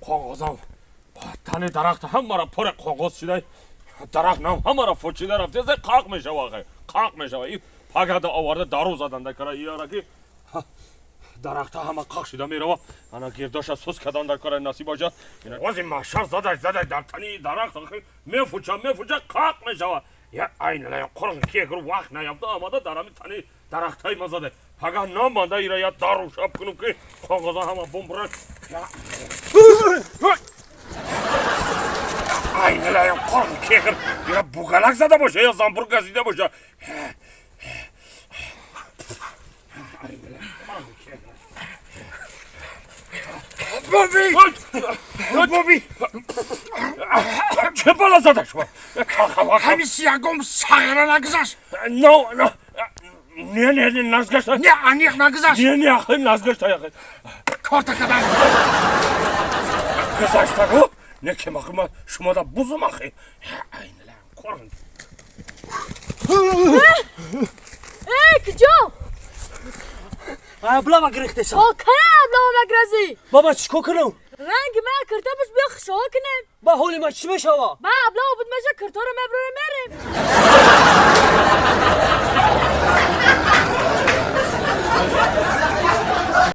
Қоғозам тани дарахт ҳамара пур қоғоз шуда, дарахт нам ҳамара фучида рафта, қақ мешава, қақ мешава. И пагада оварда дару заданда кара ияра ки дарахта ҳама қақ шуда мерава. Ана гирдоша сус кадан дар кара насиб бошад. Ози маҳшар задай задай дар тани дарахт мефуча мефуча, қақ мешава. Я айнала қурғ кегр вақт наёфта омада дар ҳами тани дарахтҳои ма задай. Пага намонда ира я дару шаб кунум ки қоғоза ҳама бумбурад. Айналаям қурғ кегр ира бугалак зада боша ё замбур газида боша. Боби! Боби! Чӣ бала зада шумо? Ҳамин ягон сағира нагузашт? Но, но. Не, не, не, назгашта. Не, аниқ нагузашт? Не, не, ахи назгашта, ахи. Корта кадан. Гузашта гу? Не ки махи ма шумо да бузум ахи. Айналаям қурғ. Эй, куҷо? Аблама гирифтесам. О, кая аблама магразӣ? Баба, чӣ кор кунам? Ранги ман кирта бош, биё хушҳол кунем. Ба ҳоли ман чӣ мешава? Ба аблама буд меша, кирторо мебурем, мерем.